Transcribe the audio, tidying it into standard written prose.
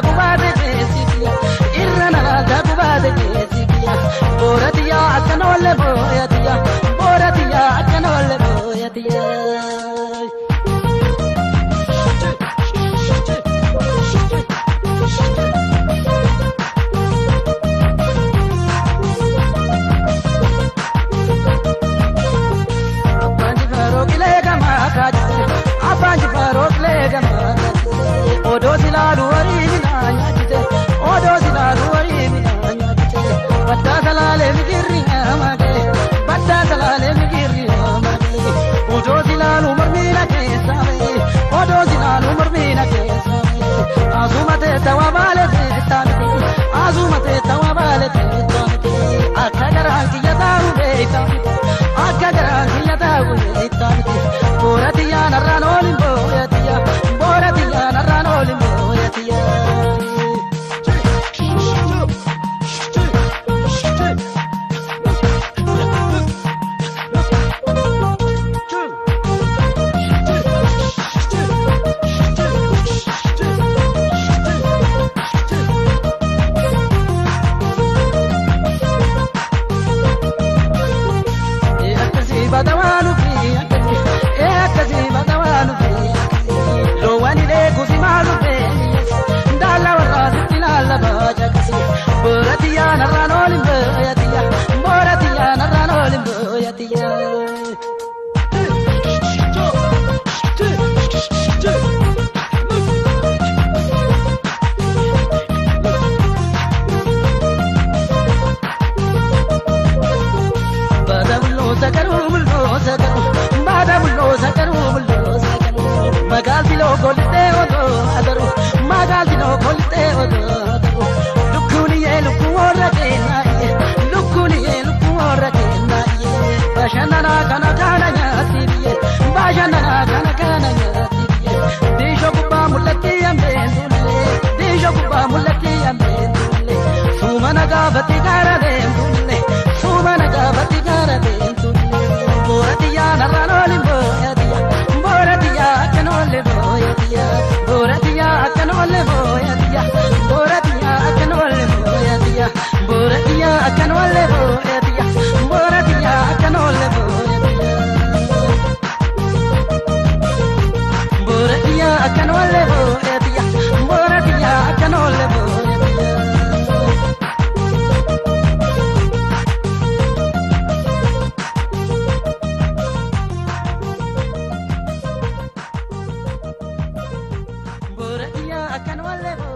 gubaate keessi irra na laalta gubaate keessi booratiya akkana walle booyatiya booratiya akkana walle booyatiya. Odoo silaalu horii midhaan nyaachite odoo silaalu horii midhaan nyaachite baddaa salaalee migirri haamage baddaa salaalee migirri haamage odoo silaalu mormiina keessa ba'e odoo silaalu mormiina keessa ba'e asuma teessa waa baale teessa miti asuma teessa waa baale teessa miti akka garaan kiyya taa'u beekta miti akka garaan kiyya taa'u beekta miti booratiyaa narraan oolin booyatiyaa booratiyaa narraan oolin booyatiyaa. Akkan walle.